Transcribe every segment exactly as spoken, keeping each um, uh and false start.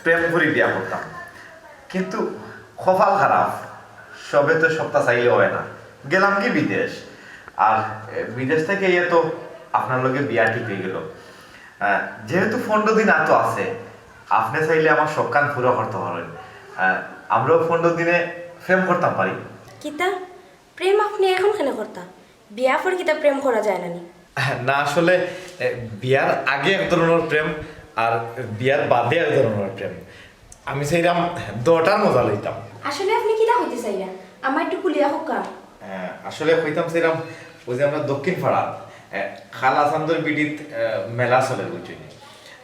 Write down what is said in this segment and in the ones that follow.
প্রেম করি বিয়া করতাম, কিন্তু কপাল খারাপ, সবে তো সবটা চাইলে অয় না। গেলাম কি বিদেশ, আর এ, বিদেশ থাকি আইয়া তো আপনার লগে বিয়া ঠিক অইগেলো। আহ, যেহেতু পনরো দিন আতো আছে, আপনে চাইলে আমার শখখান পুরা করতা পারইন। আহ, আমরাও পনরো দিনে প্রেম করতাম পারি। কিতা? প্রেম আপনে এখন কেনে করতা? বিয়া পর কিতা প্রেম করা যায় না নি? না, আসলে, এ, বিয়ার আগে এক ধরনর প্রেম আর বিয়ার বাদে এক ধরনর প্রেম। আমি চাইরাম দুটার মজা লইতাম। আসলে আপনে কিতা কইতা চাইরা? আমারে একটু খুলিয়া কউক্কা। হ্যাঁ, আসলে কইতাম চাইরাম, ওই যে আমরা দক্ষিণ পাড়াত, এ, খালা চান্দর বিটিত, এ, মেলা চলে, বুঝছইন নি?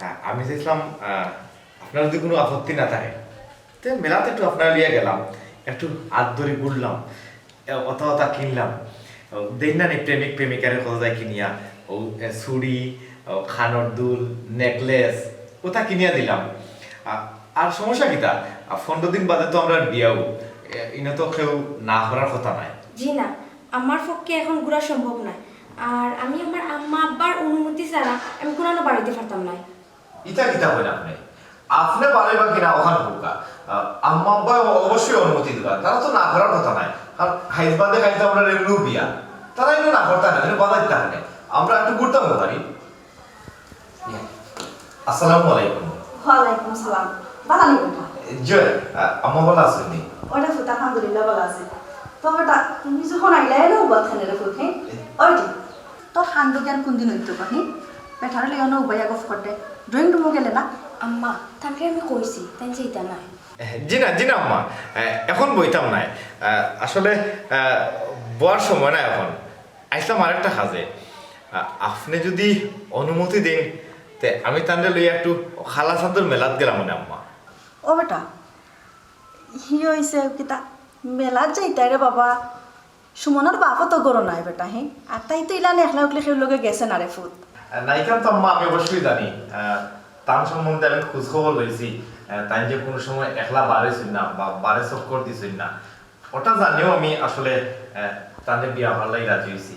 হ্যাঁ, আমি চাইছিলাম, আহ, আপনার যদি কুনু আপত্তি না থাকে, তে মেলাত একটু আপনারে লইয়া গেলাম, একটু আত ধরি ঘুরলাম, এ, অতা অতা কিনলাম। ও, দেখইন না নি প্রেমিক প্রেমিকারে কত যায় কিনিয়া, ও, এ, চুড়ি, ও, কানর দুল, necklace, অতা কিনিয়া দিলাম। আ-, আর সমস্যা কিতা? আ, পনরো দিন বাদে তো আমরার বিয়াউ, এ, ইনো তো কেউ না করার কথা নায়। জি না, আমার পক্ষে এখন ঘুরা সম্ভব নায়। আর আমি আমার আম্মা আব্বার অনুমতি ছাড়া আমি কুনানো বাড়িত যাইতাম পারতাম নায়। ইতা কিতা কইন আপনে? আপনে পারইবা কিনা অখান কউক্কা। আ, আম্মা আব্বা অবশ্যই অনুমতি দিবা, তারা তো না করার কথা নায়। কারণ আইজ বাদে কাইল তো আমরার এমনেউ বিয়া, তারা ইনো না করতা নায়, ইনো বাধা দিতা নায়। আমরা একটু ঘুরতাম পারি। আসসালামু আলাইকুম। ওয়ালাইকুম সালাম। ভালা নি বেটা? জি, আ, আম্মা ভালা আছইন নি? ওই রে পুত, আলহামদুলিল্লাহ ভালা আছি। তো বেটা, তুমি যখন আইলায় অনো উবাত কেনে রে পুত, হে? ওই যে, তোর কান্দো জ্ঞান কুনদিন অইতো বা, হে? বেটারে লইয়া অনো উবাইয়া গফ করতে। Drawing room-ও গেলে না? আম্মা, তানরে আমি কইছি, তাইন যাইতা নায়। জি না, জি না আম্মা, এ, এখন বইতাম নায়। এ, আসলে, এ, বওয়ার সময় নায় এখন। আইছলাম আরেকটা কাজে। আ-, আপনে যুদি অনুমতি দেইন, তে আমি তানরে লইয়া একটু খালা চান্দর মেলাত গেলাম অনে আম্মা। ও বেটা, হি অইছে কিতা, মেলাত যাইতায় রে বাবা, সুমনর বাপও তো ঘরো নাই বেটা, হে? আর তাই তো ইলান একলা উকলে কেউর লগে গেছে না রে পুত। আ, নাইখান তো আম্মা আমি অবশ্যই জানি। আ, তান সম্বন্ধে আমি খোঁজ খবর লইছি। আ, তাইন যে কুনু সময় একলা বার অইছইন না বা বারে চক্কর দিছইন না। অটা জানিয়াউ আমি আসলে, আহ, তানরে বিয়া অওয়ার লাগি রাজি অইছি।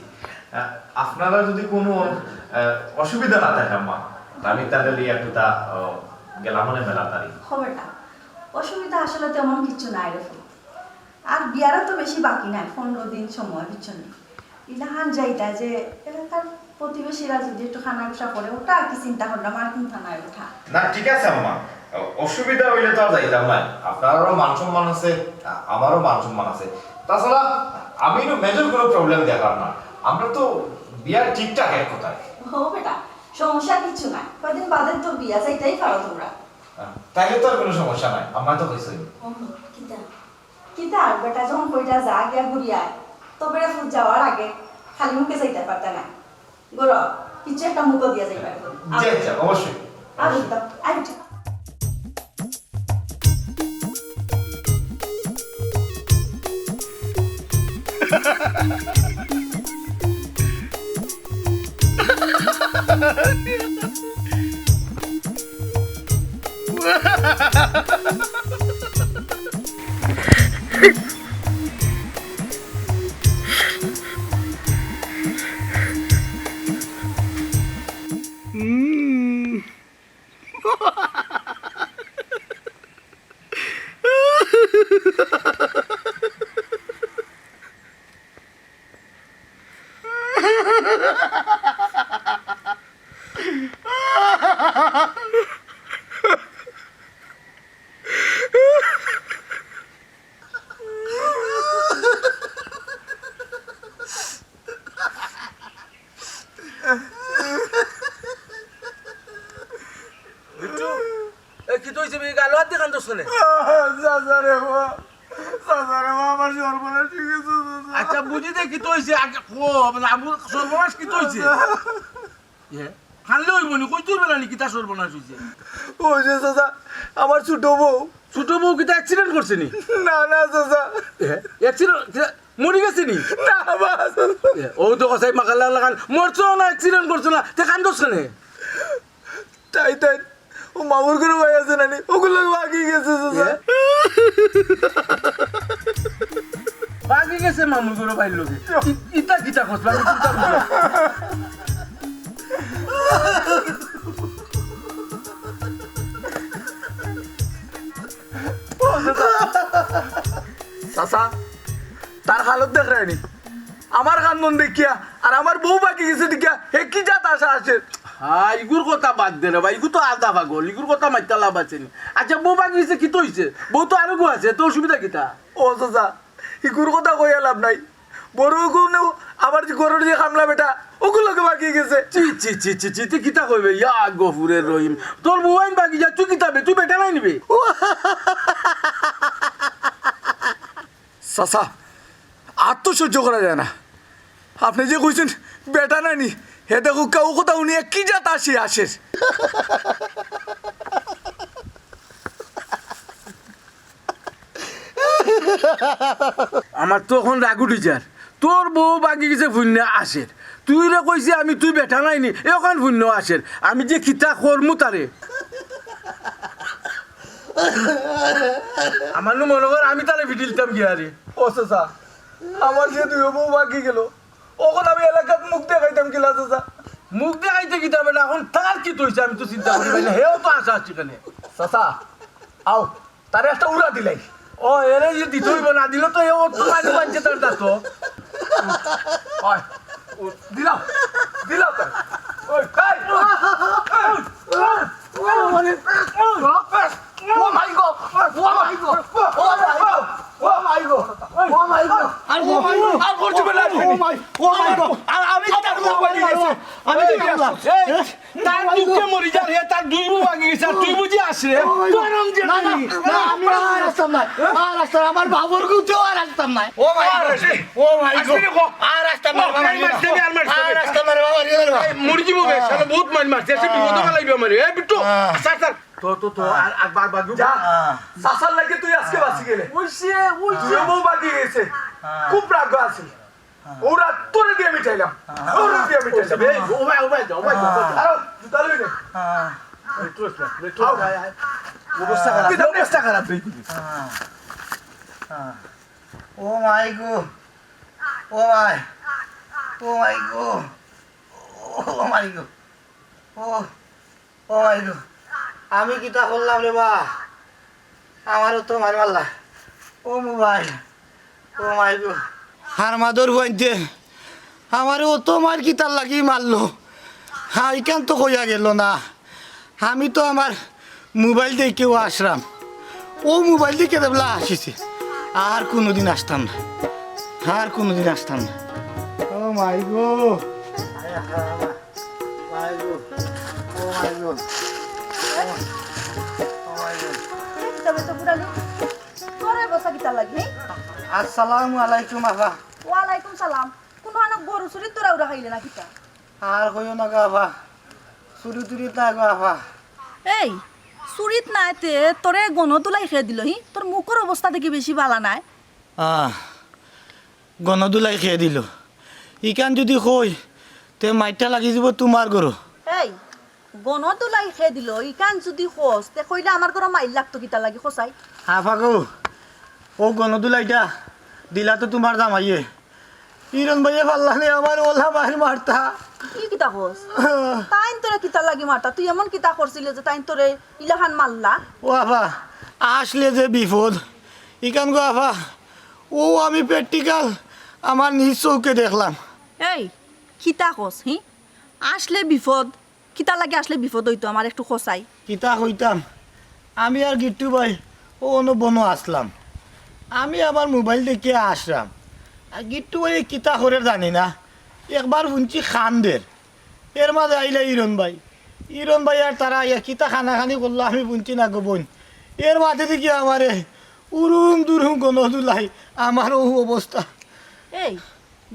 আহ, আপনারার যুদি কুনু, আহ, অসুবিধা না থাকে আম্মা, তে আমি তানরে লইয়া একটু তা, আহ, গেলাম অনে মেলাত আর কি। ও বেটা, অসুবিধা আসলে তেমন কিচ্ছু নাই রে পুত। আর বিয়ারও তো বেশি বাকি নাই, পনরো দিন সময়, বুঝছো নি? ইলাখান যাইতা যে এলাকার প্রতিবেশীরা যুদি একটু কানাঘুষা করে, অটা আর কি চিন্তা করলাম, আর কুন্তা নাই বেটা। না, ঠিক আছে আম্মা, অসুবিধা অইলে তো আর যাইতাম নায়। আপনারারও মান সম্মান আছে, আ-, আমারও মান সম্মান আছে। তাছাড়া আমি ইনো major কুনু problem দেখরাম না। আমরা তো বিয়া ঠিকঠাক এক কথায়। ও বেটা, সমস্যা কিচ্ছু নাই, কয়দিন বাদে তো বিয়া, যাইতাউ পারো তুমরা। আ, তাইলে তো আর কুনু সমস্যা নাই, আম্মায় তো কইছইন। ও, কিতা? কিতা আর বেটা, যখন কইরা যা গিয়া ঘুরি আয়, তবে রে পুত যাওয়ার আগে খালি মুখে যাইতা পারতা নায়। ঘরো, কিচ্ছু একটা মুখো দিয়া যাইবা। জি, আচ্ছা, অবশ্যই। আর অবশ্যই। উঠো, আর উঠো। বিট্টু, এ কিতা অইছে বে? গালো আত দি কান্দস কেনে? চাচা রে বা, চাচা রে বা, আমার সর্বনাশ অই গেছে, চাচা। আচ্ছা, বুঝি দে কিতা অইছে, আগে ক, মানে, আবু, সর্বনাশ কিতা অইছে? এ, কানলে অইবো নি, কইতে অইবো না নি, কিতা সর্বনাশ অইছে? অই যে চাচা, আমার ছোট বউ। ছোট বউ কিতা accident করছে নি? না, না, চাচা। এ, accident, কিতা, মরি গেছে নি? না, বা, চাচা। এ, অউ তো কসাই মাকাল্লা লাখান, মরছেও না, accident করছে না, তে কান্দস কেনে? তাই, তাই, অউ মামুর ঘরো ভাই আছে না নি, অগুর লগে ভাগি গেছে, চাচা। এ? ভাগি গেছে মামুর ঘরো ভাইর লগে। ই-, ইতা কিতা কস, আমি চিন্তা করলাম। চাচা, তার হালত দেখরায়নি? আমার কান্দন দেখিয়া আর আমার বউ ভাগি গেছে দেখিয়া হে কি জাত আশা আছে? হ্যাঁ, ইগুর কথা বাদ দে রে ভাই, ইগু তো আধা পাগল, ইগুর কথা মাতিয়া লাভ আছে নি? আচ্ছা, বউ ভাগি গেছে, কিতা অইছে? বউ তো আরোগু আছে, তো অসুবিধা কিতা? ও চাচা, ইগুর কথা কইয়া লাভ নাই। বড় অগুনেও আবার যে ঘরর যে কামলা বেটা, অগুর লগে ভাগি গেছে। ছি, ছি, ছি, ছি, ছি, তুই কিতা কইবে? ইয়া গফুরের রহিম, তোর বউ আইন ভাগি যা, তুই কিতা বে? তুই বেটা নায় নি বে? চাচা, আর তো সহ্য করা যায় না। আপনে যে কইছইন বেটা নায় নি, হে দেখউক্কা, অউ কথা হুনিয়া কি জাত আশা আছের। আমার তো অখন রাগ উঠি যার। তোর বউ ভাগি গেছে ফুইন্না আছের, তুইরে কইছি আমি তুই বেটা নায় নি, অখন ফুইন্না আছের। আমি যে কিতা করমু তারে। আমার নু মনো কর আমি তারে ফিটিলতাম গিয়া রে। ও চাচা, আমার যে দুইও বউ ভাগি গেল, অখন আমি এলাকাত মুখ দেখাইতাম কিলা চাচা? মুখ দেখাইতে কিতা বেটা, অখন তার কিতা অইছে আমি তো চিন্তা করি পাই না, হেও তো আশা আছে কেনে। চাচা, আও, তারে একটা উড়া দিলাই। ও, এরে যে দিতে অইবো, না দিলে তো ও তো মারি মানছে তার দাঁত। ওই, দিলাও, দিলাও তার। ওই, এই, এই, ও মাই গড, ও মাই গড, ও মাই গড, ও মাই গড, ও মাই গড। আর ও মাই গড, আর করতে পারলাম না। ও মাই, ও মাই গড। আর আমি তার মোবাইল নিয়ে গেছি। আমি তো গেলাম। এই, তার দুঃখে মরি যার, হে তার দুই বউ ভাগি গেছে, আর তুই বুঝি আস রে? গরম যে না, না, না, আমি আর আসতাম না, আর আসতাম না, আমার বাবুর গুতেও আর আসতাম না। ও মাই গড, ও মাই গড। আর আসতাম না, ও, বাবা, আর মারছে, আর মারছে। আর আসতাম না রে বাবা, রে বাবা। এই, মরি যাবো বে, শালা বহুত মার মারছে, সে বিপদ ফালাইবে আমারে। এই বিট্টু, আহ। Sir, sir. তো, তো, তো, আর, আর বার, বার, যা, আহ। চাচার লাগি তুই আজকে বাঁচি গেলে। ওই সে, ওই সে। দুই বউ ভাগি গেছে, আহ। খুব রাগ আছে। ওরা তোরে দিয়া মিটাইলাম। ওরা দিয়া মিটাইলাম। এই, ও ভাই, ও ভাই, ও ভাই, ও ভাই। আরো জুতা লই নে। আও। অবস্থা খারাপ, অবস্থা খারাপ। ও মাই গো, ও মাই, ও মাই গো, ও মাই গো, ও ও মাই গো, আমি কিতা করলাম রে বা? আমারে অত মাইর মারলা। ও মোবাইল, ও মাই গো। হারমাদর ফুয়াইন্তে আমারে অত মাইর কিতার লাগি মারলো? হ্যাঁ, ইখান তো কইয়া গেল না। আমি তো আমার মোবাইল দেখিয়া আছলাম। ও মোবাইল দেখিয়া দেখলা আছিছি। আর কুনুদিন আসতাম না। আর কুনুদিন আসতাম না। ও মাই গো। মাই গো, ও মাই গো, ও মাই গো। এই কিতা বে তো বুড়ালি? তোর এই অবস্থা কিতার লাগি? আসসালামু আলাইকুম আফা। ওয়ালাইকুম সালাম। কুনু আনো গরু চুরিত তোরা উড়া খাইলে না কিতা? আর কইও না গো আফা, চুরি টুরি না গো আফা। এই, চুরিত নায় তে তোরে গণধুলাই খেয়ে দিল হি? তোর মুখর অবস্থা দেখি বেশি ভালা নায়। আহ, গণধুলাই খেয়ে দিল। ইখান যুদি কই, তে মাইরটা লাগি যিবো তুমার ঘরো। এই, গণধুলাই খেয়ে দিল, ইখান যুদি কস, তে কইলে আমার ঘরো মাইর লাগতো কিতার লাগি কছাই? আফা গো, ও গণধুলাইটা দিলা তো তুমার জামাইয়ে। ইরন ভাইয়ে পারলা নে আমারে অলা মাইর মারতা। ই কিতা কস? তাইন তোরে কিতার লাগি মারতা? তুই এমন কিতা করছিলে যে তাইন তোরে ইলাখান মারলা? ও আফা, আছলে যে বিপদ, ইখান গো আফা, ও আমি practical আমার নিজ চউখে দেখলাম। এই, কিতা কস, হি? আছলে বিপদ? কিতার লাগি আছলে বিপদ অইতো, আমারে একটু কছাই। কিতা কইতাম, আমি আর গিট্টু ভাই ও অনো বনো আছলাম। আমি আমার মোবাইল দেখিয়া আছলাম। আর গিট্টু ভাইয়ে কিতা করের জানি না, একবার হুনছি কান্দের। এর মাঝে আইলা ইরন ভাই। ইরন ভাই আর তারা আইয়া কিতা কানাকানি করলা আমি হুনছি না গো বইন। এর মাঝে দেখি আমারে উরুম দুরুম গণধুলাই, আমারও অউ অবস্থা। এই,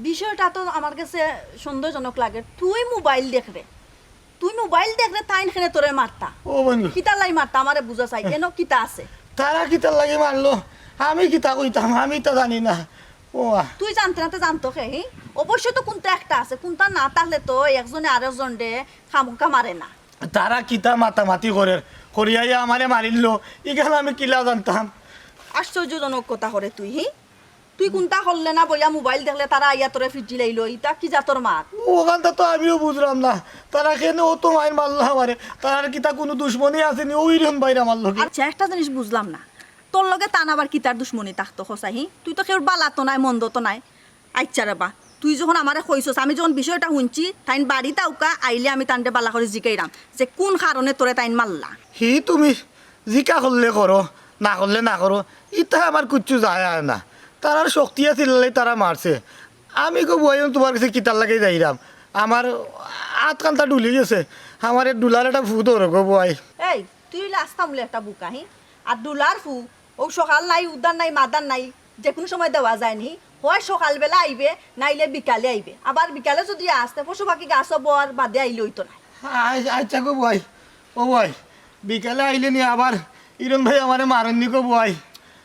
বিষয়টা তো আমার গেছে সন্দেহজনক লাগের। তুই মোবাইল দেখরে, তুই মোবাইল দেখরে, তাইন কেনে তোরে মারতা? ও বইন। কিতার লাগি মারতা? আমারে বুঝা চাই, এনো কিতা আছে? তারা কিতার লাগি মারলো? আমি কিতা কইতাম? আমি তো জানি না। ও আ। তুই জানতে না তে জানতো কে, হি? অবশ্যই তো কুন্তা একটা আছে। কুন্তা না থাকলে তো একজনে আরেকজনরে খামোকা মারে না। তারা কিতা মাতামাতি করের, করিয়া আমারে মারিলো, ইখান আমি কিলা জানতাম? আশ্চর্যজনক কথা করের তুই, হি? তুই কুন্তা করলে না বইয়া মোবাইল দেখলে তারা আইয়া তোরে ফিজিলাইলো, ইতা কি জাতর মাত? অখানতা তো আমিও বুঝলাম না, তারা কেনে অত মাইর মারলা আমারে, তারার কিতা কুনু দুশমনি আছে নি, অউ ইরন ভাইর আমার লগে? আচ্ছা, একটা জিনিস বুঝলাম না, তোর লগে তান আবার কিতার দুশমনি থাকতো কছাই? হি, তুই তো কেউর বালা তো নায়, মন্দ তো নায়। আইচ্ছা রে বা, তুই যখন আমারে কইছস, আমি যখন বিষয়টা হুনছি, তাইন বাড়িত আউক্কা, আইলে আমি তানরে বালা করি জিকাইরাম যে কুন কারণে তোরে তাইন মারলা। হি তুমি জিকা করলে করো, না করলে না করো, ইতা আমার কুচ্ছু যায় আয় না। তারার শক্তি আছিল লাই তারা মারছে। আমি গো বুয়াই, তুমার গেছে কিতার লাগি যাইরাম? আমার আত কান্তা ডুলি গেছে, আমারে ডুলার একটা ফু ধরো গো বুয়াই। এই, তুই অইলে আস্তা মূলে একটা বুকা, হি? আর ডুলার ফু, অউ সকাল নাই, উদার নাই, মাদার নাই, যেকুনু সময় দেওয়া যায়নি। হয় সকালবেলা আইবে, নাইলে বিকালে আইবে। আবার বিকালে যুদি আস্তে পশু পাখি গাছও বওয়ার বাদে আইলে অইতো না। আই-, আইচ্ছা গো বুয়াই, ও বুয়াই, বিকালে আইলে নি আবার ইরন ভাই আমারে মারইন নি গো বুয়াই।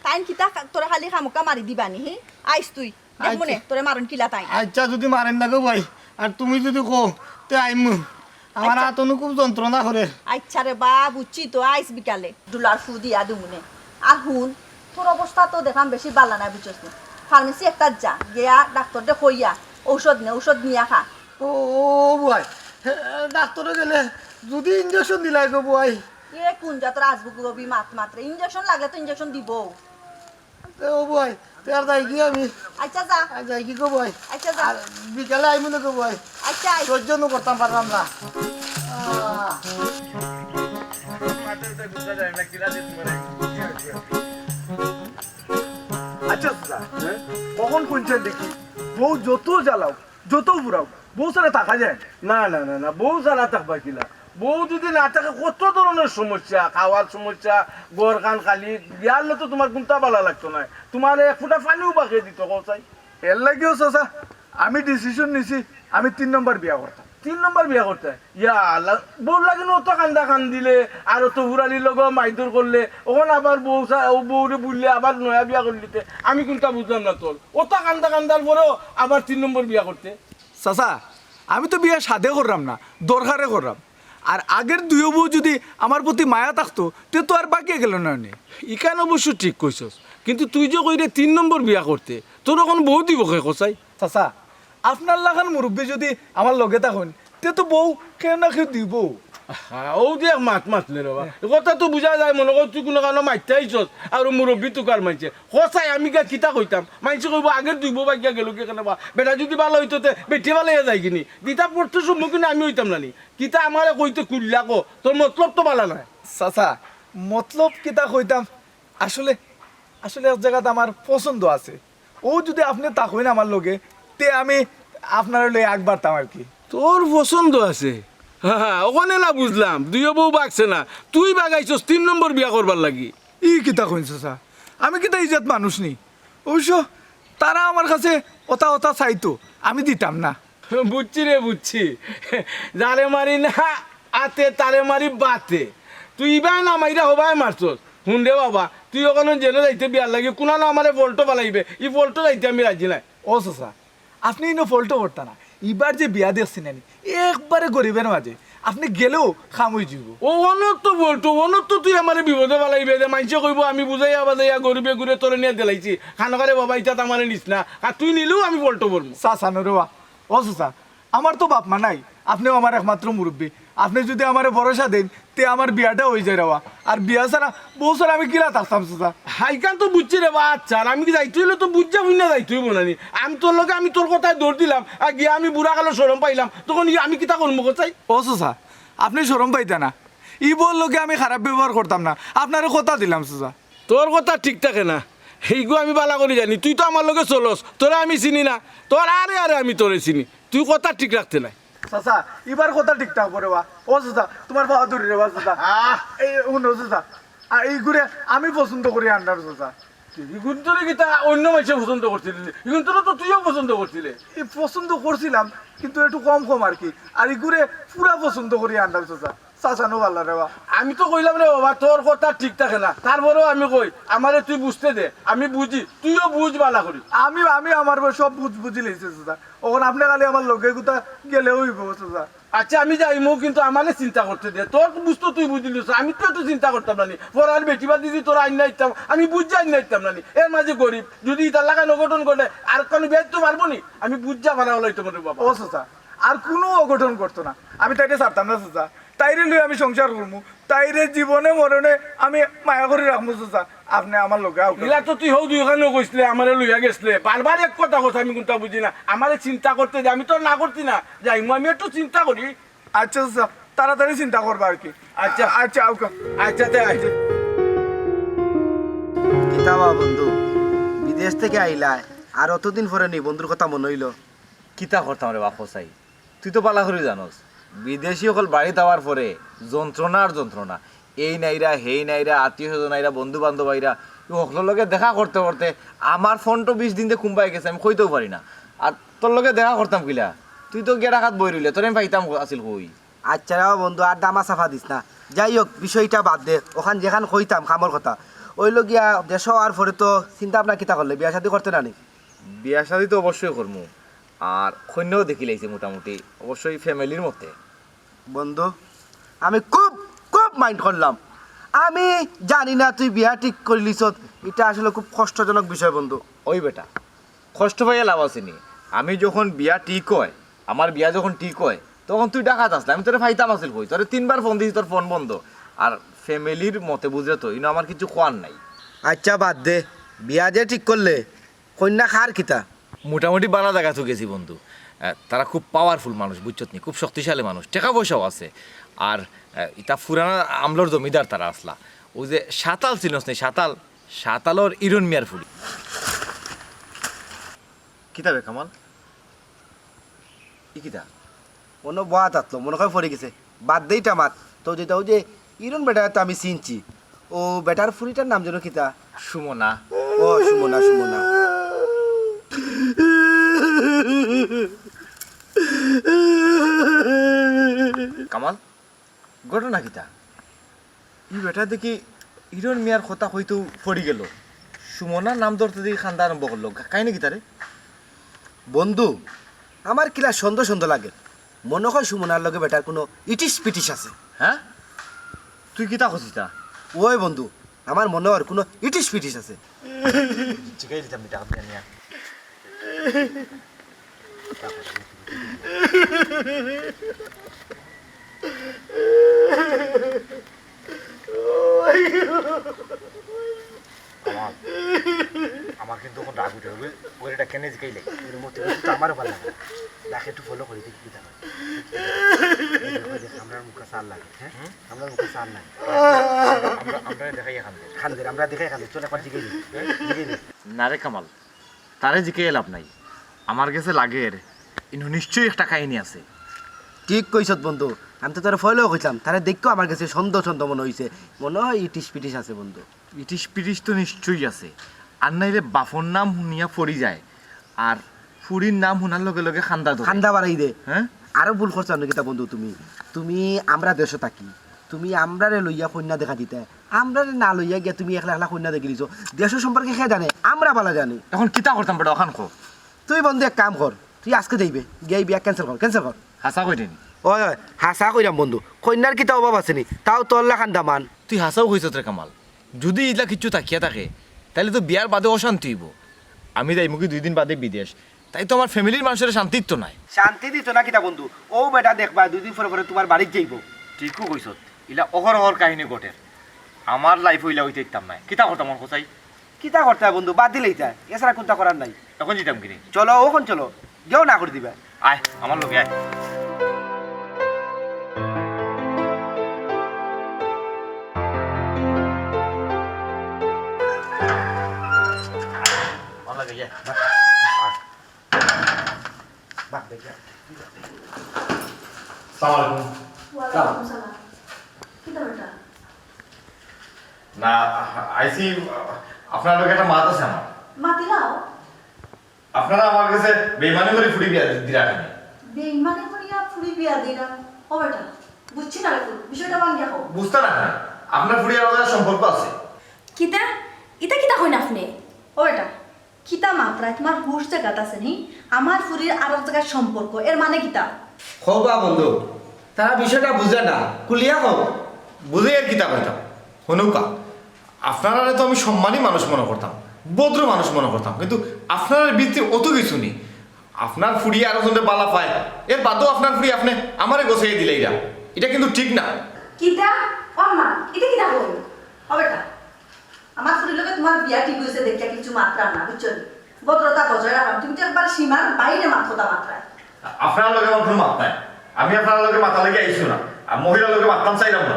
তাইন কিতা খা-, তোরে খালি খামোকা মারি দিবা নি, হি? আইস তুই, দেখমুনে আইচ্ছা। তোরে মারইন কিলা তাইন। আইচ্ছা, যুদি মারইন না গো বুয়াই, আর তুমি যুদি কও, তে আইমু। আমার আইচ্ছা। আত অনো খুব যন্ত্রণা করের। আইচ্ছা রে বা, বুঝছি তো, আইস বিকালে। ডুলার ফু দিয়া দিমুনে। আর হুন, তোর অবস্থা তো দেখাম বেশি বালা নায়, বুঝছস নি? ফার্মেসি একটা যা, গিয়া ডাক্তররে কইয়া ঔষধ নে, ঔষধ নিয়া খা। ও, ও বুয়াই, হে, ডাক্তরো গেলে যুদি ইঞ্জেকশন দিলাই গো বুয়াই। এ কুন জাতর আজগুবি মাত মাতরে? ইঞ্জেকশন লাগলে তো ইঞ্জেকশন দিবো। তে ও বুয়াই, তে আর যাইগি আমি। আইচ্ছা, যা। আর যাইগি গো বুয়াই। আইচ্ছা, যা। আর বিকালে আইমু না গো বুয়াই। আইচ্ছা, আই। সহ্য নু করতাম পারলাম না। আহ। আইচ্ছা, চাচা, কখন কইছইন দেখি, বউ যত জ্বালাও, যত ফুরাও, বউ ছাড়া থাকা যায় না। না, না, না, না, বউ ছাড়া থাকবা কিলা? বউ যুদি না থাকে, কত ধরনর সমস্যা, খাওয়ার সমস্যা, ঘরখান খালি, বিয়ার লে তো তুমার কুনতা বালা লাগতো নায়, তুমারে এক ফুটা পানিও বাকি দিতো, কও চাই। এর লাগিও চাচা, আমি decision নিছি, আমি তিন নম্বর বিয়া করতাম। তিন নম্বর বিয়া করতে? ইয়া আল্লাহ, বউর লাগি নু অত কান্দা কান্দিলে, আর অত ফুরালির লগে মাইদুর করলে, অখন আবার বউ চা-, ও বউরে বুললে আবার নয়া বিয়া করলিতে, আমি কুনতা বুঝলাম না তোর। অত কান্দা কান্দার পরেও আবার তিন নম্বর বিয়া করতে? চাচা, আমি তো বিয়া সাধে কররাম না, দরকারে কররাম। আর আগের দুইও বউ যুদি আমার প্রতি মায়া থাকতো, তে তো আর বাকিয়া গেল না নি। ইখান অবশ্য ঠিক কইছস, কিন্তু তুই যে কইরে তিন নম্বর বিয়া করতে, তোর অখন বউ দিবো কে কছাই? চাচা, আপনার লাখান মুরব্বি যুদি আমার লগে থাকইন, তে তো বউ কেউ না কেউ দিবো। হা, অউ যে এক মাত মাতলে রে বা। এ কথা তো বুঝা যায়, মনো কর তুই কুনু কারণে মাততে আইছস, আর অউ মুরব্বি তুকার মানষে। কছাই আমি গিয়া কিতা কইতাম? মানষে কইবো, "আগের দুই বউ বাগিয়া গেল গি কেনে বা? বেটা যুদি বালা অইতো তে বেটি বালা অইয়া যায়গি নি? ইতা পড়তে সম্মুখীন আমি অইতাম না নি? কিতা আমারে কইতে কুল্লা ক? তোর মতলব তো বালা নায়।" চাচা, মতলব কিতা কইতাম? আসলে, আসলে এক জাগাত আমার পছন্দ আছে। অউ যুদি আপনে থাকইন আমার লগে, তে আমি আপনারে লইয়া আগ বাড়তাম আর কি। তোর পছন্দ আছে? হা, হা, অখানে না বুঝলাম, দুইও বউ বাগছে না, তুই বাগাইছস তিন নম্বর বিয়া করবার লাগি। ই কিতা কইন চাচা? আমি কিতা ইজাত মানুষ নি? অবশ্য তারা আমার কাছে অতা অতা চাইতো, আমি দিতাম না। বুঝছি রে, বুঝছি। যারে মারি না আতে, তারে মারি বাতে। তুই ইবায় না মাইরা হবায় মারছস। হুন রে বাবা, তুই অখানো যেনো যাইতে বিয়ার লাগি, কুনানো আমারে ফল্টো ফালাইবে, ই ফল্টো যাইতে আমি রাজি নায়। ও চাচা, আপনে ইনো ফল্টো করতা না। ইবার যে বিয়া দেখছি না নি, একবারে গরিবের মাঝে। আপনে গেলেও কাম অইযিবো। ও অনর তো ফল্টো, অনর তো তুই আমারে বিপদে ফালাইবে, যে মানষে কইবো আমি বুঝাইয়া বাজাইয়া গরিবে গুরে তোরে নিয়া দিলাইছি। খানোকারে বাবা, ইতাত আমারে নিস না। আর তুই নিলেও আমি ফল্টো করমু। চাচা নু রে বা, ও চাচা, আমার তো বাপ মা নাই, আপনেউ আমার একমাত্র মুরব্বি। আপনে যুদি আমারে ভরসা দেইন, তে আমার বিয়াটা অইযায় রে বা। আর বিয়া ছাড়া, বউ ছাড়া আমি কিলা থাকতাম চাচা? হাইখান তো বুঝছি রে বা, আচ্ছা, আর আমি কি যাইতে অইলে তো বুঝা হুনিয়া যাইতে অইবো না নি? আমি তোর লগে, আমি তোর কথায় দৌড় দিলাম, আর গিয়া আমি বুড়া কালো শরম পাইলাম, তখন ই আমি কিতা করমু কছাই? ও চাচা, আপনে শরম পাইতা না, ই বউর লগে আমি খারাপ ব্যবহার করতাম না, আপনারে কথা দিলাম চাচা। তোর কথা ঠিক থাকে না, ইগু আমি বালা করি জানি। তুই তো আমার লগে চলস, তোরে আমি চিনি না, তোর আরে আরে আমি তোরে চিনি। তুই কথা ঠিক রাখতে নায়। চাচা, ইবার কথা ঠিক থাকবো রে বা। ও চাচা, তুমার পাও ধরি রে বা চাচা। আহ! এই, হুনো চাচা, আ, ইগুরে আমি পছন্দ করি আনরাম চাচা। ইগুন্তরে কিতা অইন্য মানষে পছন্দ করছিল নি? ইগুন্তরে তো তুইও পছন্দ করছিলে। ই পছন্দ করছিলাম, কিন্তু একটু কম কম আর কি। আর ইগুরে পুরা পছন্দ করি আনরাম চাচা। চাচা নু বালা রে বা। আমি তো কইলাম রে বাবা, তোর কথা ঠিক থাকে না, তারপরেও আমি কই, আমারে তুই বুঝতে দে, আমি বুঝি, তুইও বুঝ বালা করি। আমি, আমি আমার সব বুঝ বুঝিলাইছি চাচা, অখন আপনে খালি আমার লগে গুতা গেলে অইবো চাচা। আচ্ছা, আমি যাইমু, কিন্তু আমারে চিন্তা করতে দে, তোর বুঝ তো তুই বুঝিলিস, আমি তো একটু চিন্তা করতাম না নি, পরার বেটি বাদ দিদি তোর আইন না ইতাম, আমি বুঝ আইন না ইতাম না নি, এর মাঝে গরিব, যুদি ইতার লাখান অঘটন ঘটে, আর কুনু বিয়াইত তো পারবো নি, আমি বুঝা বালা অইলাইতাম রে বাবা। ও চাচা, আর কুনু অঘটন ঘটতো না, আমি তাইরে ছাড়তাম না চাচা। তাইরে লইয়া আমি সংসার করমু, তাইরে জীবনে মরণে আমি মায়া করি রাখমু চাচা। আপনে আমার লগে আউকা। ইলা তো তুই হউ দুইখানেও কইছলে, আমারে লইয়া গেছলে। বারবার এক কথা কছ, আমি কুনতা বুঝি না। আমারে চিন্তা করতে দে, আমি তো না করতি না। যাইমু, আমি একটু চিন্তা করি। আচ্ছা চাচা, তাড়াতাড়ি চিন্তা করবা আর কি। আচ্ছা। আচ্ছা, আউকা। আচ্ছা, তে আয়। কিতা বা বন্ধু, বিদেশ থাকি আইলায়, আর অতদিন পরে নি বন্ধুর কথা মনো অইলো? কিতা করতাম রে বা কছাই, তুই তো বালা করি জানোস, বিদেশি অকল বাড়িত আওয়ার পরে যন্ত্রণা আর যন্ত্রণা। এই নাইরা, হেই নাইরা, আত্মীয় স্বজন আইরা, বন্ধু বান্ধব আইরা, অউ হকলর লগে দেখা করতে করতে আমার ফোন তো বিশ দিন দে কুম্বাই গেছে, আমি কইতেও পারি না। আর তোর লগে দেখা করতাম কিলা? তুই তো গিয়া ঢাকাত বই রইলে, তোরে আমি পাইতাম আছিল কই? আচ্ছা রে বন্ধু, আর দামা চাপা দিস না। যাই হোক, বিষয়টা বাদ দে, অখান যেখান কইতাম কামর কথা। অইলো গিয়া দেশো আওয়ার পরে তো চিন্তা ভাবনা কিতা করলে, বিয়া শাদি করতে না নি? বিয়া শাদি তো অবশ্যই করমু, আর কইন্যাও দেখিলাইছি মোটামুটি, অবশ্যই ফ্যামিলির মতে। বন্ধু, আমি খুব, খুব মাইন্ড করলাম। আমি জানি না তুই বিয়া ঠিক করিলিছস, ইটা আসলে খুব কষ্টজনক বিষয় বন্ধু। ওই বেটা, কষ্ট পাইয়া লাভ আছে নি? আমি যখন বিয়া ঠিক অয়, আমার বিয়া যখন ঠিক অয়, তখন তুই ঢাকাত আছলে, আমি তোরে পাইতাম আছিল কই? তোরে তিনবার ফোন দিছি, তোর ফোন বন্ধ। আর ফ্যামিলির মতে বুঝরে তো, ইনো আমার কিছু কওয়ার নাই। আচ্ছা বাদ দে, বিয়া যে ঠিক করলে, কইন্যা কার কিতা? মোটামুটি বালা জাগাত গেছি বন্ধু। আহ, তারা খুব পাওয়ারফুল মানুষ, বুঝছত নি? খুব শক্তিশালী মানুষ, টেকা পয়সাও আছে। আর, আহ, ইতা পুরানা আমলর জমিদার তারা আছলা। অউ যে সাতাল চিনস নি? সাতাল, সাতালর ইরন মিয়ার ফুড়ি। কিতা বে কামাল? ই কিতা? অনো বওয়াত আতলো, মনো কয় পড়ি গেছে। বাদ দে ইটা মাত। তো যেটা অউ যে ইরন বেটারে তো আমি চিনছি। অউ বেটার ফুড়িটার নাম যেন কিতা? সুমনা। ও, সুমনা, সুমনা। কামাল, ঘটনা কিতা? ই বেটা দেখি ইরন মিয়ার কথা কইতেউ পড়ি গেল। সুমনার নাম ধরতে দেখি কান্দা আরম্ভ করলো। কা-, কাহিনী কিতা রে? বন্ধু, আমার কিলা সন্দেহ সন্দেহ লাগে। মনো কয় সুমনার লগে বেটার কুনু ইটিস পিটিস আছে। হ্যাঁ? তুই কিতা কছিস তা? ওই বন্ধু, আমার মনো অর কুনু ইটিস পিটিস আছে। জিগাই দিতাম বেটা, আপনি আনিয়া। আমার, আমার কিন্তু অখন রাগ উঠে গেল। ওরে, ইটা কেনে জিকাইলে? এর মধ্যে কিন্তু আমারও ভালা লাগে না। রাখ, একটু ফলো করি, দেখি কিতা অয়। এই দেখো, দেখ, আমরার মুখে চাল লাগে, হ্যাঁ? আমরার মুখে চাল লাগে। আমরা, আমরা দেখাই কান্দের। কান্দের, আমরা দেখাই কান্দের। চল, একবার জিগাই দি, হ্যাঁ? জিগাই দি। না রে কামাল, তারে জিকাইয়া লাভ নাই। আমার গেছে লাগের, ইনো নিশ্চয়ই একটা কাহিনী আছে। ঠিক কইছত বন্ধু, আমি তো তোরে পয়লাউ কইছলাম, তারে দেখিয়াউ আমার গেছে সন্দেহ সন্দেহ মনো অইছে, মনো অয় ইটিস পিটিস আছে বন্ধু। ইটিস পিটিস তো নিশ্চয়ই আছে, আর নাইলে বাপর নাম হুনিয়া পড়ি যায়, আর ফুড়ির নাম হুনার লগে লগে কান্দা ধরে। কান্দা বাড়াই দে। হ্যাঁ? আরো ভুল করছো নি কিতা বন্ধু তুমি? তুমি আমরা দেশো থাকি, তুমি আমরারে লইয়া কইন্যা দেখা দিতায়, আমরারে না লইয়া গিয়া তুমি একলা একলা কইন্যা দেখিলিছো। দেশো সম্পর্কে কে জানে? আমরা ভালা জানি। অখন কিতা করতাম বেটা, অখান ক। তুই বন্ধু এক কাম কর, তুই আজকে যাইবে, গিয়া ই বিয়া ক্যান্সেল কর, ক্যান্সেল কর। হাছা কইরে নি? ওই, ওই, হাছা কইরাম বন্ধু, কইন্যার কিতা অভাব আছে নি? তাও তোর লাখান দামান। তুই হাছাউ কইছত রে কামাল, যুদি ইলা কিচ্ছু থাকিয়া থাকে, তাইলে তো বিয়ার বাদে অশান্তি অইবো। আমি যাইমুগি দুই দিন বাদে বিদেশ, তাইতো আমার ফ্যামিলির মানষরে শান্তি দিতো নায়। শান্তি দিতো না কিতা বন্ধু? অউ বেটা দেখবায় দুই দিন পরে পরে তুমার বাড়িত যাইবো। ঠিকউ কইছত, ইলা অহরহর কাহিনী ঘটের। আমার লাইফ অইলা অইতে দিতাম নায়। কিতা করতাম অখন কছাই? কিতা করতায় বন্ধু, বাদ দিলাইতায়, এছাড়া কুন্তা করার নাই। অখন যাইতাম কিরে? চলো, অখন চলো, গেও না করি দিবায়। আয়, আমার লগে আয়। আমার লগে আয়। বাদ দে, যা। আসসালামু আলাইকুম। ওয়ালাইকুম সালাম। কিতা বেটা? না, আইছি, আপনার লগে একটা মাত আছে আমার। মাতিলাও। আপনারা আমার গেছে বেইমানি করি ফুড়ি বিয়া দি-, দিরা কেনে? বেইমানি করিয়া ফুড়ি বিয়া দিরা? ও বেটা, বুঝছি না রে ফুল, বিষয়টা ভাঙ্গিয়া কও। বুঝতা না কেনে? আপনার ফুড়ি আর ওর সম্পর্ক আছে। কিতা? ইতা কিতা কইন আপনে? ও বেটা, কিতা মাতরায়, তুমার হুশ জাগাত আছে নি? আমার ফুড়ির আরক জাগাত সম্পর্ক, এর মানে কিতা? কও বা বন্ধু, তারা বিষয়টা বুঝে না, খুলিয়া কও। বুঝে আর কিতা কইতাম? হুনউক্কা, আপনারারে তো আমি সম্মানী মানুষ মনো করতাম, ভদ্র মানুষ মনো করতাম, কিন্তু আপনারার ভিতরে অত কিছু নি। আপনার ফুড়িয়ে আরক জনরে ভালা পায়, এর বাদেও আপনার ফুড়ি আপনে আমারে গছাইয়া দিলাইরা। ইটা কিন্তু ঠিক না। কিতা? ও মা, ইটা কিতা কইল? ও বেটা, আমার ফুরির লগে তুমার বিয়া ঠিক অইছে দেখিয়া কিছু মাতরাম না, বুঝছো নি? ভদ্রতা বজায় রাখরাম। তুমি তো একবার সীমার বাইরে মাত কথা মাতরায়। আপনার লগে আমার কুনু মাত নাই। আমি আপনার লগে মাতার লাগি আইছি না। আর মহিলার লগে মাততাম চাইরাম না।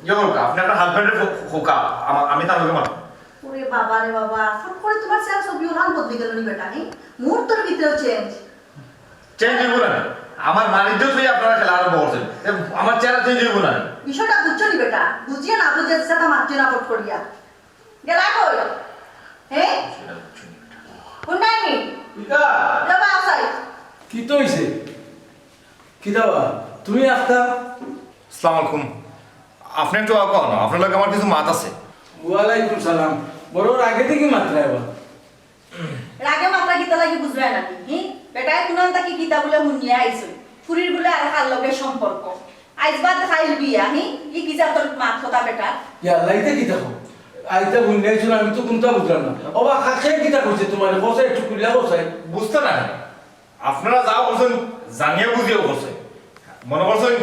ইয়ে করুক, আপনি আপনার হাজব্যান্ডরে ফো-, ফোকা, আমা-, আমি তার লগে মাততাম। ওরে বাবা রে বাবা, ফট করে তুমার চেহারা ছবি ওলান বদলি গেল নি বেটা, নি? মুহূর্তর ভিতরেও চেঞ্জ। চেঞ্জ অইব না। আমার মানিজ্য থুই আপনারা খেলা আরম্ভ করছেন। এ, আমার চেহারা চেঞ্জ অইব না। বিষয়টা বুঝছো নি বেটা? বুঝিয়া না বুঝিয়া যেটা মাতছো না ফট করিয়া। গেলা কই? হ্যাঁ? কোন নাই নি? কিতা? যাবা আসাই। কিতা অইছে? কিতা বা? তুমি আস্তা? আসসালামু আলাইকুম। আপনি একটু আগে আনো, আপনার লগে আমার কিছু মাত আছে। ওয়ালাইকুম সালাম। বড় রাগে দেখি মাতরায় বা। রাগে মাতরা কিতা লাগি বুঝরায় না নি, হি? বেটায় কুনান থাকি কিতা বুলে হুনিয়া আইছইন। ফুরির বুলে আর কার লগে সম্পর্ক। আইজ বাদ কাইল বিয়া, হি? ই কি জাতর মাত কথা বেটার? ইয়া আল্লাহ, ইতা কিতা কও? আইতা হুনিয়া আইছইন, আমি তো কুনতা বুঝরাম না। ওবা, কাকে কিতা কইছে তুমারে? কও চাই, একটু খুলিয়া কও চাই। বুঝতা না নি? আপনারা যা করছেন, জানিয়া বুঝিয়াউ করছেন। মনে করছেন,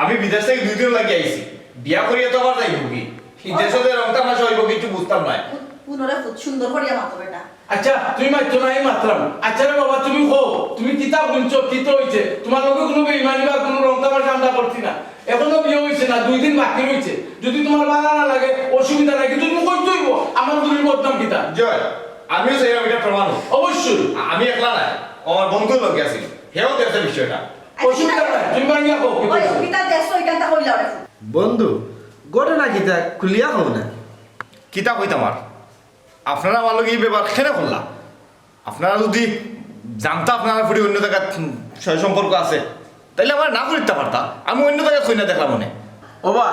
আমি বিদেশ থাকি দুই দিন লাগি আইছি, বিয়া করিয়া তো আবার যাইমুগি। ই দেশো যে রং তামাশা অইব, কিচ্ছু বুঝতাম নায়। পু-, পুনরে ফুত সুন্দর করিয়া মাতো বেটা। আচ্ছা, তুমি মাতো না, আমি মাতরাম। আচ্ছা রে বাবা, তুমি কও, তুমি কিতা হুনছো, কিতা অইছে? তুমার লগে কুনু বেইমানি বা কুনু রং তামাশা আমরা করছি না। এখনো বিয়া অইছে না, দুই দিন বাকি রইছে। যদি তুমার ভালা না লাগে, অসুবিধা নাই, কিন্তু তুমি কইতে অইব, আমার ফুরির বদনাম কিতা? জয়, আমিও চাইরাম ইটা প্রমাণ অউক। অবশ্যই। আমি একলা নায়, আমার বন্ধুর লগে আছিল, হেও দেখছে বিষয়টা। অসুবিধা নাই, তুমি ভাঙ্গিয়া কও, কিতা অইছে? কিতা দেখছো, ইখানটা কইলাও রে। বন্ধু, ঘটনা কিতা খুলিয়া কও না। কিতা কইতাম আর? আপনারা আমার লগে ই ব্যবহার কেনে করলা? আপনারা যদি জানতা আপনারার ফুরি অইন্য জাগাত, উম, সয় সম্পর্ক আছে, তাইলে আমারে না করিতা পারতা। আমি অইন্য জাগাত কইন্যা দেখলাম অনে। ওবা,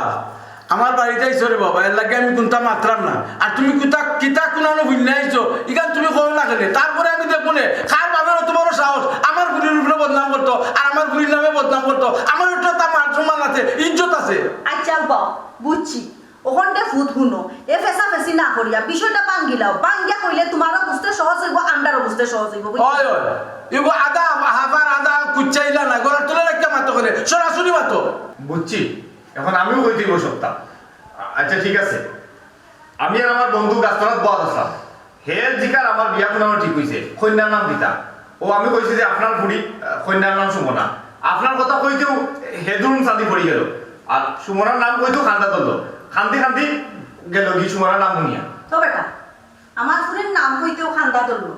আমার বাড়িত আইছো রে বাবা, এরলাগি আমি কুনতা মাতরাম না। আর তুমি কুতা, কিতা কুনানো হুনিয়া আইছো, ইখান তুমি কও না কেনে? তারপরে আমি দেখমু নে, কার বাপের অত বড় সাহস, আমার ফুরির উপরে বদনাম করতো, আর আমার ফুরির নামে বদনাম করতো। আমার একটা মান সম্মান আছে, ইজ্জত আছে। আচ্ছা আব্বা, বুঝছি। অখন দে ফুত হুনো, এ ফেছাফেছি না করিয়া বিষয়টা ভাঙ্গিলাও। ভাঙ্গিয়া কইলে তুমারও বুঝতে সহজ অইব, আমরারও বুঝতে সহজ অইব, বুঝছো? অয়, অয়। ইগু আধা হাফার আধা কুচ্চাইলা না, গলার তলে রাখিয়া মাতো কেনে, সরাসরি মাতো। বুঝছি, অখন আমিও কইতে অইব সবটা। আচ্ছা, ঠিক আছে, আমি আর আমার বন্ধু গাছতলাত বওয়াত আছলাম। হে জিকার আমার বিয়া কুনানো ঠিক অইছে, কইন্যার নাম কিতা? ও আমি কইছি যে আপনার ফুরি, আহ, কইন্যার নাম সুমনা। আপনার কথা কইতেউ হে দুরুম চান্দি পড়ি গেল। আর সুমনার নাম কইতেউ কান্দা ধরলো। কান্দি কান্দি গেলগি সুমনার নাম হুনিয়া। তো বেটা, আমার ফুরির নাম কইতেউ কান্দা ধরলো।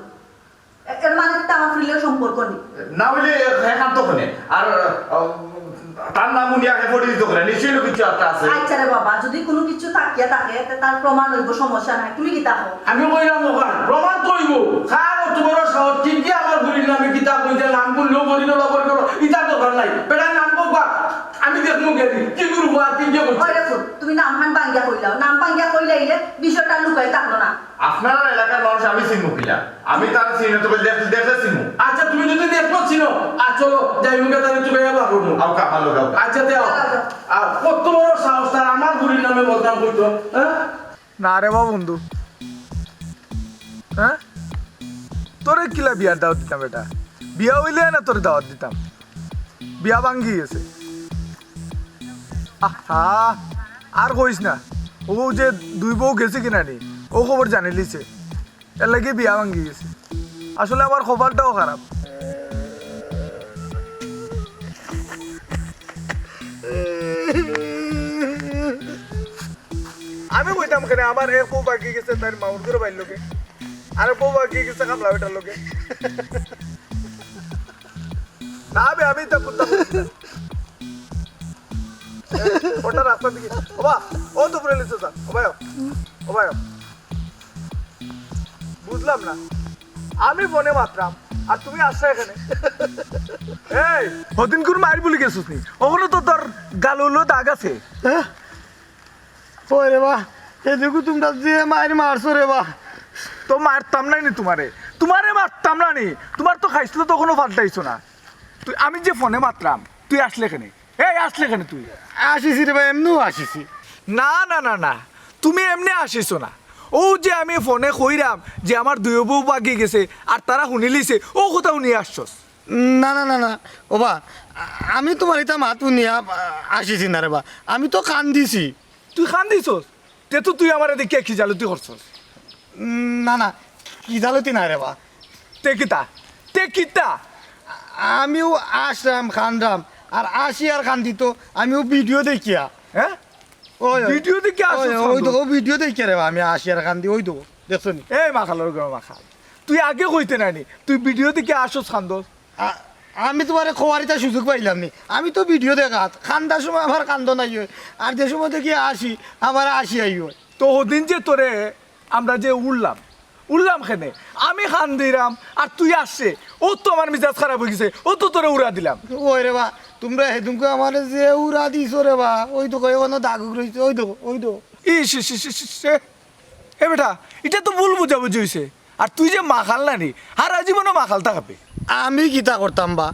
এ-, এর মানে তো আমার ফুরির লগে সম্পর্ক নাই। না অইলে হে কান্দতো কেনে? আর, আহ, তার নাম হুনিয়া হে পরিচিত করে, নিশ্চয়ই না কিছু একটা আছে। আচ্ছা রে বাবা, যদি কুনু কিছু থাকিয়া থাকে, তে তার প্রমাণ অইব, সমস্যা নাই। তুমি কিতা কও? আমি কইরাম অখান, প্রমাণ তো অইব। কার অত বড় সাহস, কিতা দিয়া আমার ফুরির নামে কিতা কইছে, নাম বললেও বলি না, বলি না, ইতা দরকার নাই। বেটার নাম কউক বা, আমি দেখমু গেলি, কি করবো আর কি দিয়ে করছি? ওই দেখো, তুমি নামখান ভাঙ্গিয়া কইলাও, নাম ভাঙ্গিয়া কইলাইলে বিষয়টা লুকাই থাকলো না। আপনারার এলাকার মানুষ আমি চিনমু কিলা? আমি তারে চিনি না, তবে দেখ-, দেখলে চিনমু। আচ্ছা, তুমি যদি দেখো চিনো, আর চলো, যাইমুগি তারে চুকাইয়া বার করমু। আউক্কা, আমার লগে আউক্কা। আচ্ছা, দেও। আর কত বড় সাহস তার আমার ফুরির নামে বদনাম করতো, হ্যাঁ? না রে বা বন্ধু, হ্যাঁ? তোরে কিলা বিয়ার দাওয়াত দিতাম বেটা? বিয়া অইলে না তোরে দাওয়াত দিতাম। বিয়া ভাঙ্গি গেছে। আহা, আর কইস না। ও যে দুই বউ গেছে কিনা নি, ও খবর জানিলিছে। এর লাগি বিয়া ভাঙ্গি গেছে। আসলে আমার কপালটাও খারাপ। আমি কইতাম কেনে, আমার এক বউ ভাঙ্গি গেছে তাইর মাউর ঘরর ভাইর লগে, আর এক বউ ভাঙ্গি গেছে কামলা বেটার লগে। না বে, আমি ইতা করতাম না। ওটা রাস্তার দিকে। ওবা, ও তো পড়ে নিচে যা। ওবা, ওবা। বুঝলাম না। আমি ফোনে মাতরাম, আর তুমি আসছো এখানে। এই, হদিনকুর মাইর বুলি গেছিস নি? অখনো তো তোর গালো দাগ আছে। হ্যাঁ? ওই রে বা, এদিকে তোমরা যে মাইর মারছো রে বা। তো মারতাম না নি তুমারে, তুমারে মারতাম না নি, তুমার তো খাইছলত তো অখনো পাল্টাইছো না। তুই, আমি যে ফোনে মাতরাম, তুই আসলে কেনে? এই আসলে কেনে তুই? আসিছি রে বা, এমনেউ আসিছি। না, না, না, না, তুমি এমনে আসিছো না। অউ যে আমি ফোনে কইরাম যে আমার দুইও বউ ভাগি গেছে, আর তারা হুনিলিছে, অউ কথা হুনিয়া আসছস। না, না, না, না, ওবা, আ-, আমি তুমার ইতা মাত হুনিয়া, আ, আসিছি না রে বা, আমি তো কান্দিছি। তুই কান্দিছস? তে তো তুই আমারে দেখিয়া খিজালতি করছস। উম, না, না, খিজালতি নায় রে বা। তে কিতা? তে কিতা? আমিও আসরাম, কানরাম, আর আসি আর কান্দি তো, আমিও ভিডিও দেখিয়া। হ্যাঁ? ওই, ওই। ভিডিও দেখিয়া আসি ওই, ওই তো, কান্দস? ও ভিডিও দেখিয়া রে বা, আমি আসি আর কান্দি, ওই তো, দেখছো নি? এই মাখালর ঘরর মাখাল, তুই আগে কইতে নায় নি, তুই ভিডিও দেখিয়া আসস কান্দস? আ-, আমি তুমারে কওয়ার ইতা সুযোগ পাইলাম নি। আমি তো ভিডিও দেখাত, কান্দার সময় আমার কান্দো নাই অয়, আর যে সময় দেখি আসি, আমার আসি আই অয়। তো হদিন যে তোরে আমরা যে উড়লাম, উড়লাম কেনে? আমি কান্দিরাম, আর তুই আসছে, ও তো আমার মিজাজ খারাপ অই গেছে, ও তো তোরে উড়া দিলাম। ওই রে বা, তুমরা হেদিনকু আমারে যে উড়া দিছো রে বা, ওই তো কই, অনো দাগ রইছে, ওই তো, ওই তো। ইস, ইস, ইস, ইস, ইস, এ, এ বেটা, ইটা তো ভুল বুঝাবুঝি অইছে। আর তুই যে মাখাল না নি, হারা জীবনও মাখাল থাকবে। আমি কিতা করতাম বা?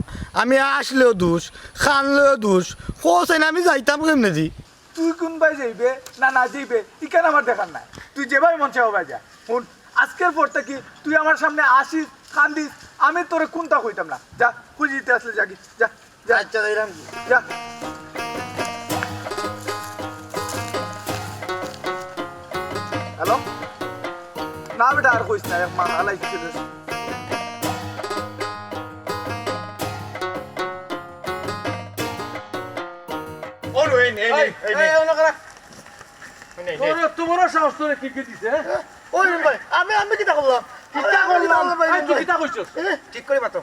আমি আসলেও দুষ, কানলেও দুষ। কও চাইন আমি যাইতাম কেমনে দি? তুই কুনবায় যাইবে না না যাইবে, ইখান আমার দেখার নাই। তুই যেবায় মন চায় অবায় যা। হুন, আজকের পর থাকি তুই আমার সামনে আসিস, কান্দিস, আমি তোরে কুন্তা কইতাম না। যা, খুশিতে আসলে যাগি, যা। যা। আচ্ছা, যাইরাম। যা। হ্যালো? না বেটা, আর কইস না, এক মা হালাই দিতে দে। ও রে, এই নে, এই নে, এই, এই নে। এই, অনো খাড়া। এই নে, এই নে। তোর এত বড় সাহস, তোরে কে কে দিছে, হ্যাঁ? ওই ভাই, আমি, আমি কিতা করলাম? কিতা আমি কিতা করলাম? করলাম ভাই, এই, তুই ভাই? কিতা কইছস? এ? ঠিক করি মাতো।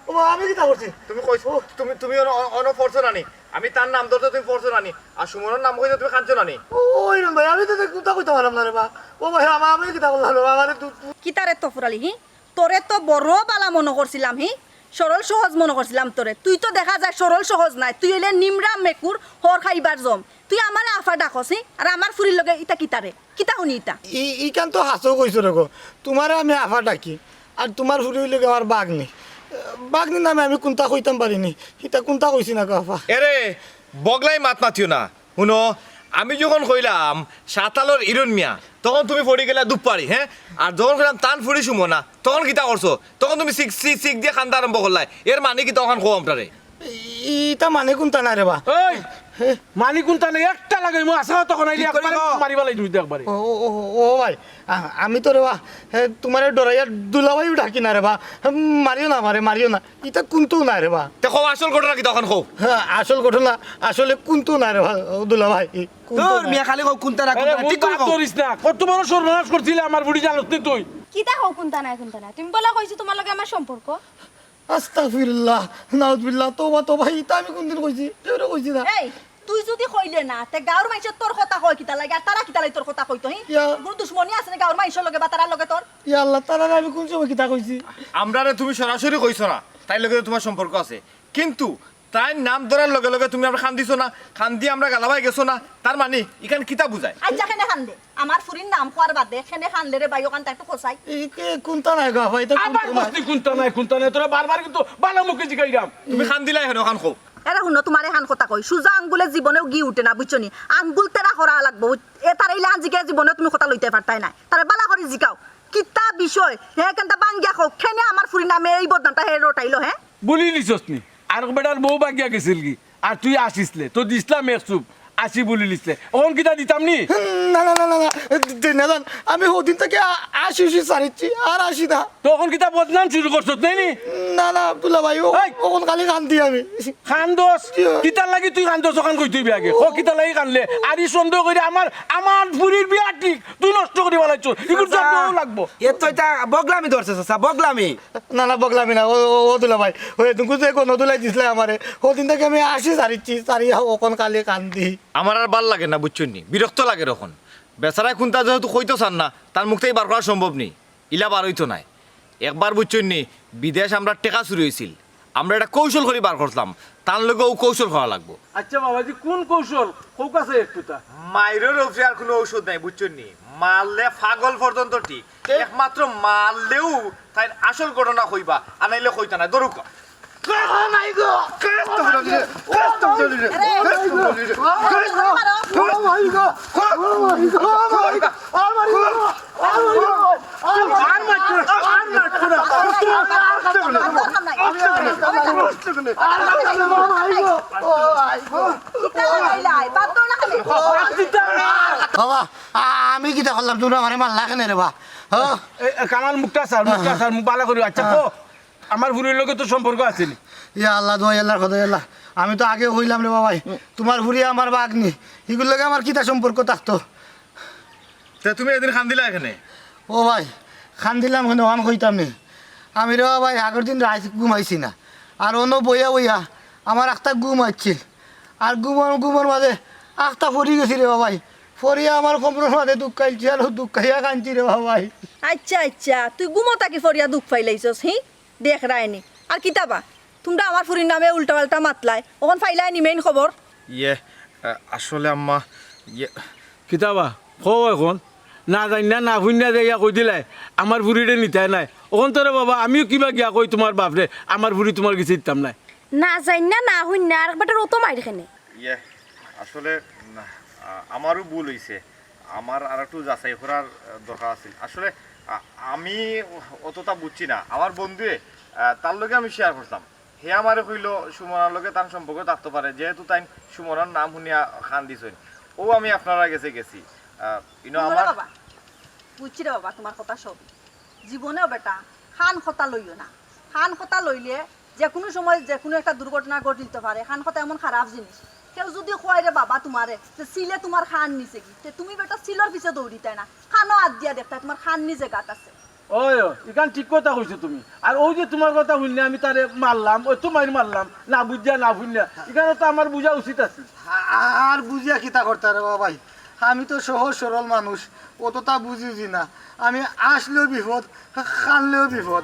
ও, আমি কিতা করছি? তুমি কইছ, ও। তুমি, তুমি অনো, অনো পড়ছো না নি? আমি তার নাম ধরতে তুমি পড়ছো না নি? আর সুমনর নাম কইতে তুমি কানছো না নি? ওই রে ভাই, আমি তো কুন্তা কইতাম পারলাম না রে বা। ও ভাই, আমা-, আমি কিতা করলাম রে বা? আমারে তু-, তু- কিতারে তফুরালি, হি? তোরে তো বড় বালা মনো করছিলাম, হি? সরল সহজ মনো করছিলাম তোরে। তুই তো দেখা যায় সরল সহজ নায়, তুই অইলে নিমরা মেকুর হর খাইবার জম। তুই আমারে আফা ডাকস, হি? আর আমার ফুরির লগে ইতা কিতারে? কিতা হুনি ইতা? ই-, ইখান তো হাছাউ কইছো রে গো। তুমারে আমি আফা ডাকি, আর তুমার ফুরি অইলো গি আমার বাগনি। বাগনির নামে আমি কুন্তা কইতাম পারি নি, ইতা কুন্তা কইছি না গো আফা। এরে, বগলাই মাত মাতিও না। হুনো, আমি যখন কইলাম সাতালর ইরন মিয়া, তখন তুমি পড়ি গেলা দুপারি, হ্যাঁ? আর যখন কইলাম তান ফুরি সুমনা, তখন কিতা করছো? তখন তুমি চিক, চিক, চিক দিয়া কান্দা আরম্ভ করলায়। এর মানে কিতা অখান কও আমরারে? ই-, ইতা মানে কুন্তা নায় রে বা। এই, হে? মানে কুন্তা নায়, একটা লাগাইমু, আছা তখন আইলে ঠিক করি একবারে কও। মারি ফালাই দিমু একবারে। ও, ও, ও, ও ভাই, আ-, আমি তো রে বা, হে, তুমারে ডরাইয়া দুলাভাইও ডাকি না রে বা। মারিও না আমারে, মারিও না। ইতা কুন্তাউ নায় রে বা। তে কও, আসল ঘটনা কিতা অখন কও? হ্যাঁ, আসল ঘটনা আসলে কুন্তাউ নায় রে বা, ও দুলাভাই, কুন্তাউ তোর নায়। মিয়া খালি কও কুন্তা না, আরে, কুন্তা না, ঠিক করে কও। করিস না। কত বড় সর্বনাশ করছিলে আমার বুড়ি, জানোস নি তুই? কিতা কও কুন্তা নায়, কুন্তা নায়? তুমি বলে কইছো তুমার লগে আমার সম্পর্ক? আস্তাগফিরুল্লাহ, নাউজুবিল্লাহ, তওবা, তওবা, ইতা আমি কুনদিন কইছি? কেউরে কইছি না। এই, তুই যুদি কইলে না, তে গাউর মাইনষে তোর কথা কয় কিতার লাগি? আর তারা কিতার লাগি তোর কথা কইতো, হি? ইয়া। কুনু দুশমনি আছে নি গাউর মাইনষর লগে বা তারার লগে তোর? ইয়া আল্লাহ, তারারে আমি কুন সময় কিতা কইছি? আমরারে তুমি সরাসরি কইছো না, তাইর লগে তুমার সম্পর্ক আছে। কিন্তু তাইর নাম ধরার লগে লগে তুমি আমরারে কান্দিছো না, কান্দি আমরার গালাবায় গেছো না, তার মানে ইখান কিতা বুঝায়? আচ্ছা, কেনে কান্দে? আমার ফুরির নাম কওয়ার বাদে কেনে কান্দলে রে ভাই, অখানতা একটু কছাই। ই কে কুনতা নায় গো আফা, ইতা আবার কুনতা নায়। কইস তুই কুনতা নায়, কুনতা নায়, তোরে বারবার কিন্তু বালা মুখে জিগাইরাম। তুমি কান্দিলায় কেনে, অখান কও। এরে হুনো, তুমারে অখান কথা কই, সুজা আঙ্গুলে জীবনেও ঘি উঠে না, বুঝছো নি? আঙ্গুল তেরা করা লাগবো। এ তারে ইলা আন জিগাইয়া জীবনেও তুমি কথা লইতায় পারতায় নায়। তারে বালা করি জিগাও, কিতা বিষয়? হে কেনতা ভাঙ্গিয়া কউক, কেনে আমার ফুরির নামে এই বদনামটা হে রটাইলো, হে? বুলি লিছস নি? আরক বেটার বউ ভাগিয়া গেছিলগি, আর তুই আসিছলে, তো দিছলাম এক চুপ, আসি বুলি লিছলে। অখন কিতা দিতাম নি? না, না, না, না, না, দে না জান, আমি হদিন থাকি আ-, আসি, আসি সারিছি, আর আসি না। তো অখন কিতা বদনাম শুরু করছত নায় নি? না, না, দুলাভাই, ও, এই! অখন খালি কান্দি আমি। কান্দস? কিতার লাগি তুই কান্দস? অখান কইতে অইবে আগে। ক কিতার লাগি কান্দলে? আর ই সন্দেহ করি আমার, আমার ফুরির বিয়া ঠিক তুই নষ্ট করি ফালাইছস। ইগুর জন্য লাগবো। এ তো ইতা বগলামি ধরছে চাচা, বগলামি। না, না, বগলামি না। ও, ও, ও দুলাভাই, ও এদিনকু যে গণ দুলাই দিছলে আমারে, হদিন থাকি আমি আসি সারিছি, সারি অখন খালি কান্দি। আমার আর ভালা লাগে না, বুঝছইন নি? বিরক্ত লাগের অখন। বেচারায় কুনতা যেহেতু কইতো চার না, তার মুখ থাকি বার করা সম্ভব নি। ইলা বার অইতো নায়। একবার বুঝছইন নি, বিদেশ আমরার টেকা চুরি অইছিল। আমরা ইটা কৌশল করি বার করছলাম। তান লগে অউ কৌশল করা লাগবো। আচ্ছা বাবাজি, কুন কৌশল? কউক্কা চাই একটুতা। মাইরর উপরে আর কুনু ঔষধ নাই, বুঝছইন নি? মারলে পাগল পর্যন্ত ঠিক। কে? একমাত্র মারলেউ তাইন আসল ঘটনা কইবা, আর নাইলে কইতা নায়। ধরউক্কা। কে? ও মাই গো! কে? আরে, মারো। ও মাই গো! ও মাই গো! আর মারিও না! আর মারিও না! আর মারিও না! আর মারিও না! আর মারিও না! কিতা কইলাই? বাদ দেও না কেনে? বাবা, আ-, আমি কিতা করলাম? তুমরা আমারে মারলা কেনে রে বা? হ্যাঁ? এ, এ, কামাল, মুখটা ছাড়, মুখটা ছাড়, মুখ বালা করি। আচ্ছা, কও, আমার ফুরির লগে তো সম্পর্ক আছে নি? ইয়া আল্লাহ, দোহাই আল্লাহর কথা, ইয়া আল্লাহ। আমি তো আগে কইলাম রে বাবাই, তুমার ফুরি আমার ভাগ্নি, হিগুর লগে আমার কিতা সম্পর্ক থাকতো? তে তুমি এদিন কান্দিলা কেনে? ও ভাই, কান্দিলাম কেনে, অখান কইতাম নি। আমি রে বাবাই, আগর দিন রাইত ঘুমাইছি না। আর অনো বইয়া বইয়া আমার একটা ঘুম আইছিল। আর ঘুমর, ঘুমর মাঝে একটা ফরি গেছি রে বাবাই। ফরিয়া আমার কোমরর মাঝে দুঃখাইলছি আর দুঃখাইয়া কানছি রে বাবাই। আচ্ছা, আচ্ছা, তুই ঘুমো থাকি ফরিয়া দুঃখ পাইলাইছস, হি? দেখ রায়নি। আর কিতা বা? তুমরা আমার ফুরির নামে উল্টা-পাল্টা মাতলায়। অখন পাইলায় নি মেইন খবর? ইয়ে, আ, আসলে আম্মা, ইয়ে, কিতা বা? কও অখন। না জাইন্না, না হুইন্না যাইয়া কই দিলায়, আমার ফুরিরে নিতায় নায়। অখন তো রে বাবা, আমিও কিবা গিয়া কই তুমার বাপরে, আমার ফুরি তুমার গেছে দিতাম নায়। না জাইন্না, না হুইন্না, আরেক বেটার অত মাইর কেনে? ইয়ে, আসলে, উম, আ-, আমারও ভুল অইছে। আমার আর একটু যাচাই করার, আ, দরকার আছিল। আসলে, আ-, আমি অতটা বুঝছি না। আমার বন্ধুয়ে, আ, তার লগে আমি শেয়ার করতাম। হে আমারে কইলো, সুমনার লগে তান সম্পর্ক থাকতো পারে, যেহেতু তাইন সুমনার নাম হুনিয়া কান্দিছইন। অউ আমি আপনারার গেছে গেছি। আ, you know, হুনো রে আমার বাবা, বুঝছি রে বাবা, তুমার কথা সব। জীবনেও বেটা, কান কথা লইও না। কান কথা লইলে যেকুনু সময় যেকুনু একটা দুর্ঘটনা ঘটিতো পারে। কান কথা এমন খারাপ জিনিস। কেউ যুদি কয় রে বাবা তুমারে যে চিলে তুমার কান নিছেগি, তে তুমি বেটা চিলর পিছে দৌড়িতায় না, কানো আত দিয়া দেখতায় তুমার কান নি জাগাত আছে। ওই, ওই, ইখান ঠিক কথা কইছো তুমি। আর অউ যে তুমার কথা হুনিয়া আমি তারে মারলাম, অউ তো মাইর মারলাম, না বুঝিয়া না হুনিয়া, ইখানো তো আমার বুঝা উচিত আছিল। আ-, আর বুঝিয়া কিতা করতায় রে বাবাই? আমি তো সহজ সরল মানুষ, অতটা বুঝি উজি না। আমি আসলেও বিপদ, কানলেও বিপদ।